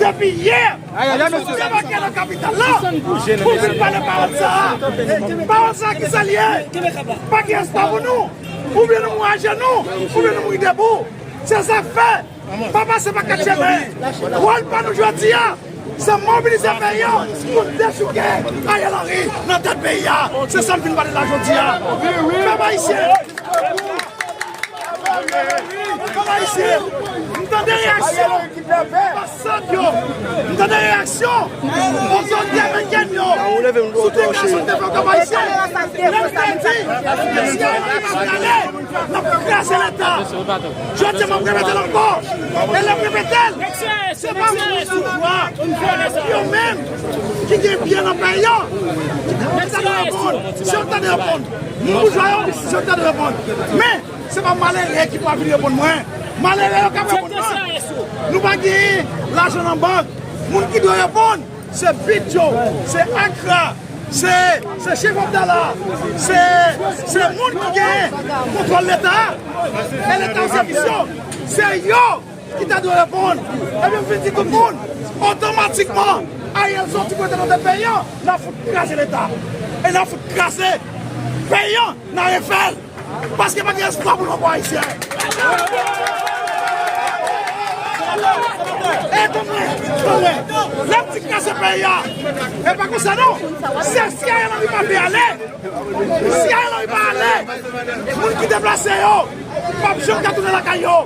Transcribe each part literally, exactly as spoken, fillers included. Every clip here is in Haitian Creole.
Depi yè, nou debake nan kapital la pou vin pale pawòl sa a. Pawòl sa a ki sa l ye? Pa gen espwa pou nou. Oubyen nou mouri ajenou, oubyen nou mouri debou. Se sa k fè, pa pase pa kat chemen. Wòl pa nou jodi a, se mobilize peyi an pou dechouke Ariel Henry nan tèt peyi a. Se sa m vin pale la jodi a. Pèp ayisyen, pèp ayisyen, m tande reyaksyon anbasad yo, m tande reyaksyon otorite amerikèn yo sou deklarasyon k te fè kòm ayisyen. Lè m te di, si Ariel Henry pa prale, n ap kraze Leta. Jodi a, m ap repete l ankò. E lè m repete l, se pa moun sou pouvwa yo menm ki gen byen nan peyi an ki ta dwe reponn. Se yo ki ta dwe reponn. Moun boujwa yo, se yo ki ta dwe reponn. Men, se pa malere ki pral vin reponn mwen. Malere yo k ap reponn mwen. Nou pa gen lajan nan bank. Moun ki dwe reponn, se Bidjo, se Akra, se, se Chef Abdallah, se, se moun ki gen kontwòl Leta a, e Leta an sèvis yo. Se yo ki ta dwe reponn. Ebyen, m vin di tout moun, otomatikman, Ariel soti kote nan tèt peyi an, n ap fout kraze Leta. E n ap fout kraze peyi an, n a refè l. Paske pa gen espwa pou nou ankò, ayisyen. E konnen, konnen, lè m di kraze peyi a, e pa konsa non. Se si Ariel Henry pa vle ale, si Ariel Henry pa ale, moun ki deplase yo p ap janm ka tounen lakay yo.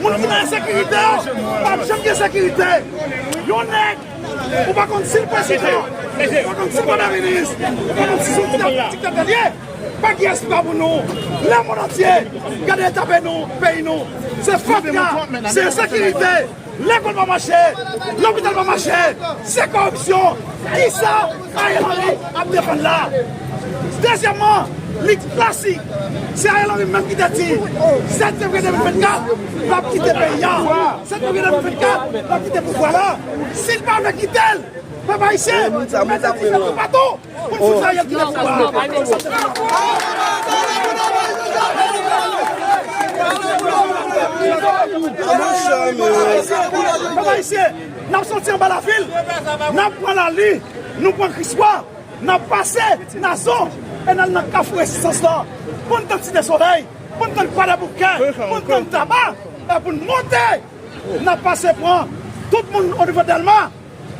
Moun ki nan ensekirite yo p ap janm gen sekirite. Yon nèg, ou pa konn si l prezidan, ou pa konn si l premye minis, ou pa konn si l diktatè l ye. Pa gen espwa pou nou. Lemonn antye gade eta peyi nou, peyi nou. Se fatra, se ensekirite, lekòl pa mache, lopital pa mache, se kòripsyon. Kisa Ariel Henry ap defann la? Dezyèmman, li klasik. Se Ariel Henry menm ki te di, sèt fevriye de mil vennkat, l ap kite peyi a. Sèt fevriye de mil vennkat, l ap kite pouvwa la. Si l pa vle kite l, pèp ayisyen, mete ti fè toupatou pou n fout Ariel kite pouvwa a. Pèp ayisyen, n ap soti anba lavil, n ap pran lali, nou pran Kriswa, n ap pase Nazon e n al nan Kafou Rezistans lan pou n tann Site Solèy, pou n tann Kwa Dèboukè, pou n tann Taba, e pou n monte, n ap pase pran tout moun onivo Dèlma,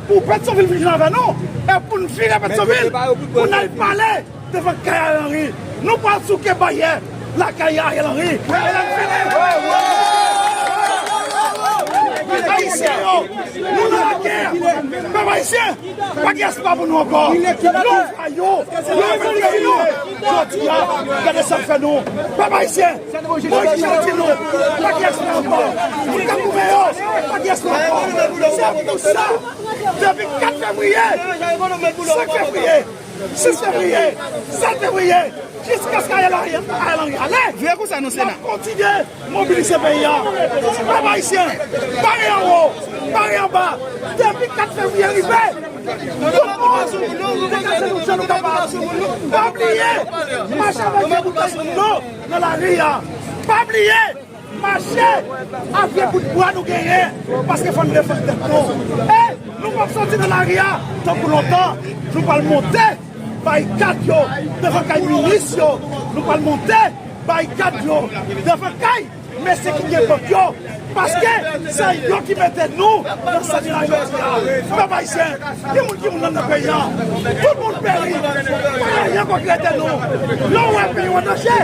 pou Petyonvil vin jwenn avè nou, e pou n vire Petyonvil, pou n al pale devan kay Ariel Henry. Nou pral souke baryè lakay Ariel Henry. E lè n fini, pèp ayisyen yo, nou nan lagè. Pèp ayisyen, pa gen espwa pou nou ankò. Nou vwayou, nou vle peyi nou. Jodi a, gade sa k fè nou. Pèp ayisyen, Moyiz Michel di nou, pa gen espwa ankò. Moun k ap goumen yo, pa gen espwa ankò. Se pou sa, depi kat fevriye, senk fevriye, sis fevriye, sèt fevriye, jiskaske Ariel, Ariel Henry ale, n ap kontinye mobilize peyi a. Pèp ayisyen, pare anwo, pare anba, depi kat fevriye rive, tout moun degaje nou jan nou kapab. Pa bliye, mache avèk vye bout tèt nou nan lari a. Pa bliye, mache ak vye bout bwa nou genyen, paske fò n defann tèt nou. E nou p ap soti nan lari a tankou lontan. Nou pral monte barikad yo devan kay minis yo. Nou pral monte barikad yo devan kay mesye ki gen bank yo. Paske se yo ki mete nou nan sa n ye la jodi a. Pèp ayisyen, ki moun ki moun nan peyi a? Tout moun peri. Pa gen anyen ankò ki rete nou. Lè w wè peyi w an danje,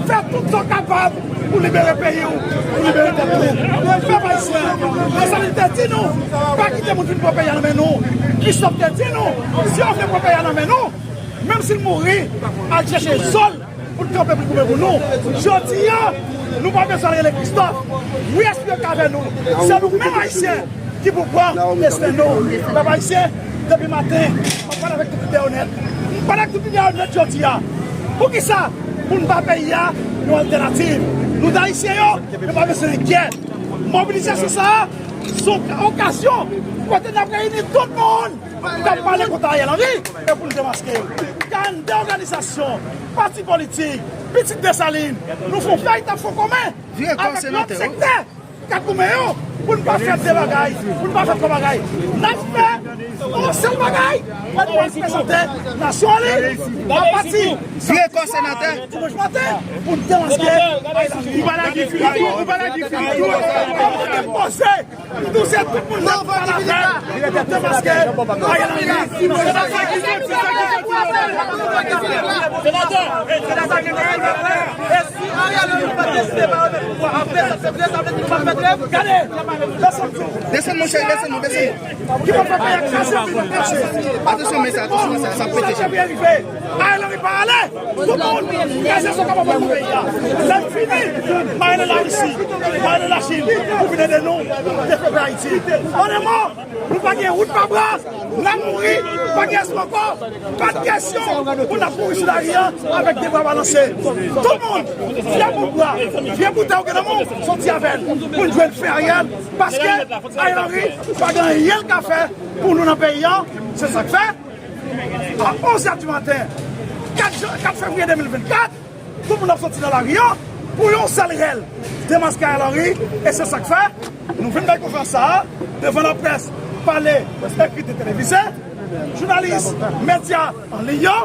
fè tout sa w kapab pou libere peyi w, pou libere tèt ou. Pèp ayisyen, Desalin te di nou, pa kite moun vin pran peyi a nan men nou. Kristòf te di nou, si yo vle pran peyi a nan men nou, menm si l mouri, al chèche zo l pou l kanpe pou l koupe pou nou. Jodi a, nou pa bezwen al rele Kristòf. Wi, espri yo k avè nou. Se nou menm ayisyen ki pou pran desten nou. Pèp ayisyen, depi maten, m ap pale avèk tout lidè yo nèt. M pale ak tout lidè yo nèt jodi a. Poukisa? Pou n ba peyi a yon altènativ. Nou ayisyen yo, nou pa bezwen gè. Mobilizasyon sa a, se yon okazyon kote n ap reyini tout moun k ap pale kont Ariel Henry e pou n demaske yo. Karannde òganizasyon, pati politik, Pitit Desalin, nou fè yon veritab fwon komen avèk lòt sektè Ka goumen yo pou n pa fè de bagay, pou n pa fè twa bagay. N ap fè yon sèl bagay, pou n reprezante nasyon an li, apati. Vire kò senatè. Dimanch maten, pou n demaske Ariel Henry. Ou pa la di fini tou, ou pa la di fini tou. Poze, nou se tout moun la pou n avè, pou n demaske Ariel Henry. Senatè, senatè, senatè. Si Ariel Henry pa deside pa remèt pouvwa a vennsèt fevriye, sa vle di nou pa fè grev? Gade! Desann, monchè, desann, nou desann. Ki pa fè peyi a kraze, ki pa kraze. Atansyon, men sa, atansyon, men sa, sa pete. Ariel Henry pa ale. Tout moun, kraze sa kapab pou peyi a. Lè n fini, m a rele Larisi, m a rele Lachin, pou vin ede nou devlope Ayiti. An de mo, nou pa gen wout pa bra. N ap mouri, pa gen espwa ankò. Pa t kesyon pou n ap mouri sou lari a avèk de bra balanse. Tout moun, vye bout bwa, vye boutèy ou gen nan men w, soti avè l pou n jwenn fen Ariel, paske Ariel Henry pa gen anyen l ka fè pou nou nan peyi a. Se sa k fè, a onz è di maten, kat jan, kat fevriye de mil vennkat, tout moun ap soti nan lari a pou yon sèl rèl, demaske Ariel Henry, e se sa k fè nou vin bay konferans sa a devan laprès, pale, ekri, televize, jounalis, medya an liy yo,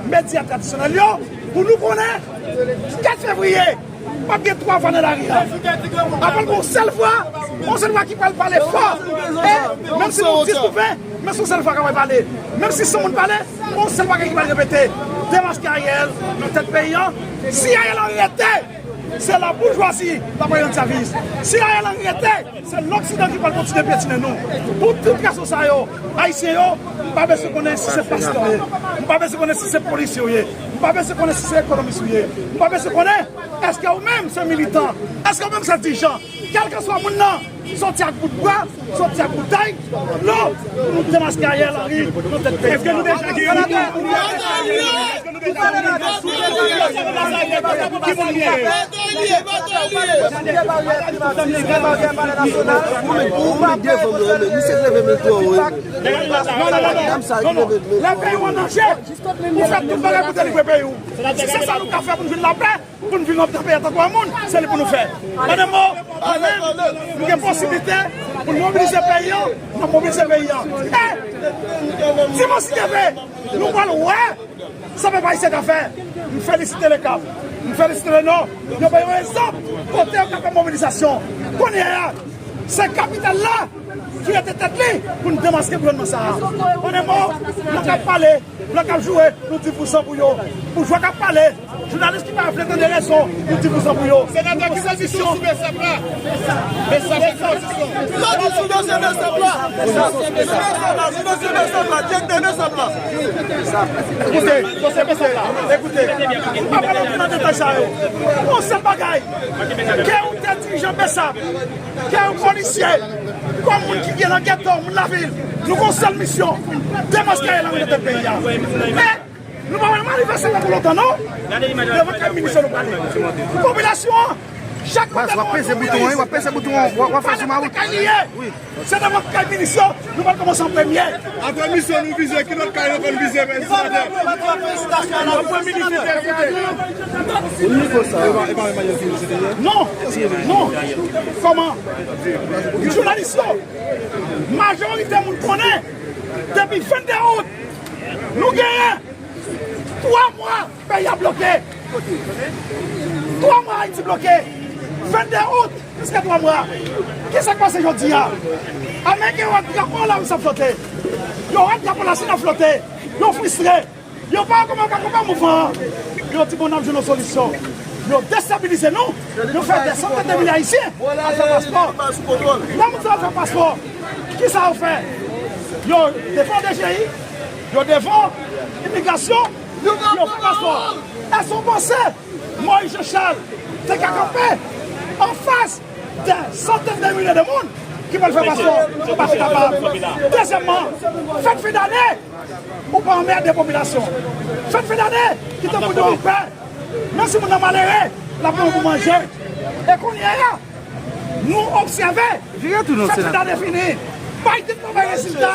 medya tradisyonèl yo, pou nou konnen kat fevriye p ap gen twa vwa nan lari a. Apre yon sèl vwa, yon sèl vwa ki pral pale fò. E menm si nou dis pou ven, men se yon sèl vwa k ap pale. Menm si san moun pale, yon sèl bagay ki pral repete. Demaske Ariel nan tèt peyi a. Si Ariel Henry rete, se laboujwazi l ap pral rann sèvis. Si Ariel Henry rete, se loksidan ki pral kontinye pyetinen nou. Pou tout rezon sa yo, ayisyen yo, m pa bezwen konnen si se pastè w ye, m pa bezwen konnen si se polisye w ye, m pa bezwen konnen si se ekonomis ou ye, m pa bezwen konnen èske ou menm se militan, èske ou menm se dirijan. Kèlkeswa moun nan, soti ak bout bwa, soti ak boutèy, dlo, pou nou demaske Ariel Henry nan tèt peyi. Èske nou deja gen yon moun? Ou met devan mwen, men misye leve men twò wo. Dam sa ki leve men. Lè peyi w an danje, ou fè tout bagay pou delivre peyi w. Si se sa nou ka fè pou nou jwenn lapè, pou n viv nan peyi an tankou yon moun, se li pou nou fè. An de mo, mwen menm, nou gen posiblite pou n mobilize peyi an, n ap mobilize peyi an. E dimanch si Dye vle, nou pral wè sa pèp ayisyen ka fè. M felisite Lekap, m felisite Lenò, yo bay yon egzanp kote yo ka fè mobilizasyon. Kounye a, se kapital la ki rete tèt li pou n demaske gouvènman sa a. An de mo, blan k ap pale, blan k ap joure, nou di vouzan pou yo. Boujwa k ap pale, jounalis ki pa vle tande rezon, nou di vouzan pou yo. Senatè, ki pozisyon sou Besap la? Besap, ki pozisyon? Sa di sou dosye Besap la? Sou dosye Besap la, sou dosye Besap la, direktè Besap la. Ekoute, dosye Besap la, ekoute, m pa pral antre nan detay sa yo. Yon sèl bagay, ke ou te dirijan Besap, ke yon polisye, kòm moun ki gen nan geto, moun lavil, nou gon sèl misyon, demaske Ariel Henry nan tèt peyi a. Men, nou pa wè l manifeste tankou lontan, non. Devan kay minis yo nou prale. Popilasyon an, chak kote nou antoure, w ap peze bouton an, w ap peze bouton an, w ap fè zoom out. Kay li ye. Wi. Se devan kay minis yo, nou pral kòmanse an premye. Apre misyon nou vize, ki lòt kay nou konn vize, men senatè? Non, non. Kòman? Jounalis yo, majorite moun konnen, depi vennde out, nou genyen twa mwa peyi a bloke. Twa mwa Ayiti bloke. Vennde out, prèske twa mwa. Kisa k pase jodi a? Ameriken yo wè drapo Larisi ap flote. Yo wè drapo Lachin ap flote. Yo fristre. Yo pa wè kòman yo ka konbat mouvman an. Yo di, bon, n ap jwenn yon solisyon. Yo destabilize nou. Yo fè dè santèn de milye Ayisyen al fè paspò. Lè moun sa yo al fè paspò, kisa yo fè? Yo devan D G I, yo devan imigrasyon, yo fè paspò. Èske w panse Moïse Jean Charles te ka kanpe anfas dè santèn de milye de moun ki pral fè paspò? Ou pa te kapab. Dezyèmman, fèt fen dane, ou pa anmède popilasyon. Fèt fen dane, kite moun yo anpè. Menm si moun nan malere, l ap gen yon pou manje. E kounye a, nou obsève, fèt fen dane fini. Biden pa bay rezilta.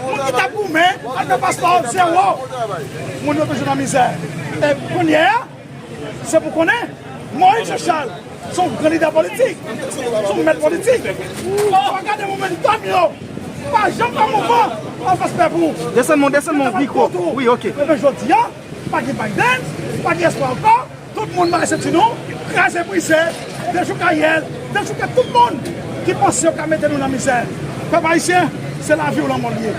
Moun ki t ap goumen, al fè paspò, zewo. Moun yo toujou nan mizè. E kounye a, se pou konnen, Moïse Jean Charles, Se yon gran lidè politik. Se yon mèt politik. Fò w gade momentum yo. Pa janm fè mouvman anfas pèp ou. Desann mon, desann mon mikwo. Wi, ok. Ebyen, jodi a, pa gen Biden, pa gen espwa ankò. Tout moun mare senti nou, kraze brize, dechouke Ariel, dechouke tout moun ki panse yo ka mete nou nan mizè. Pèp ayisyen, se lavi ou lanmò l ye.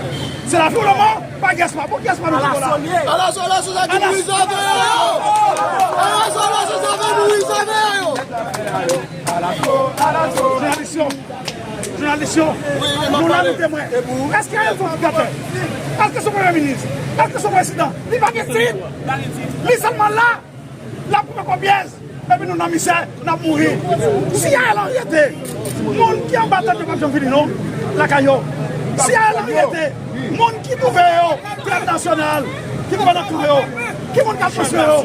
Se lavi ou lanmò, pa gen espwa. Pou ki espwa nou jwenn la? Alaso, alaso, sa ki Moyiz avè yo! Alaso, alaso, sa ki Moyiz avè yo! Jounalis yo, jounalis yo, nou la nou temwen. Èske Ariel se yon diktatè? Èske se yon premye minis? Èske se yon prezidan? Li pa gen tit. Li sèlman la. L ap koupe kòb pyès, epi nou nan mizè, n ap mouri. Si Ariel Henry rete, moun ki anba tèt yo p ap janm vini non lakay yo. Si Ariel Henry rete, moun ki twouve yo trèt nasyonal, ki twouve nan kan yo, ki moun k ap konstwi yo?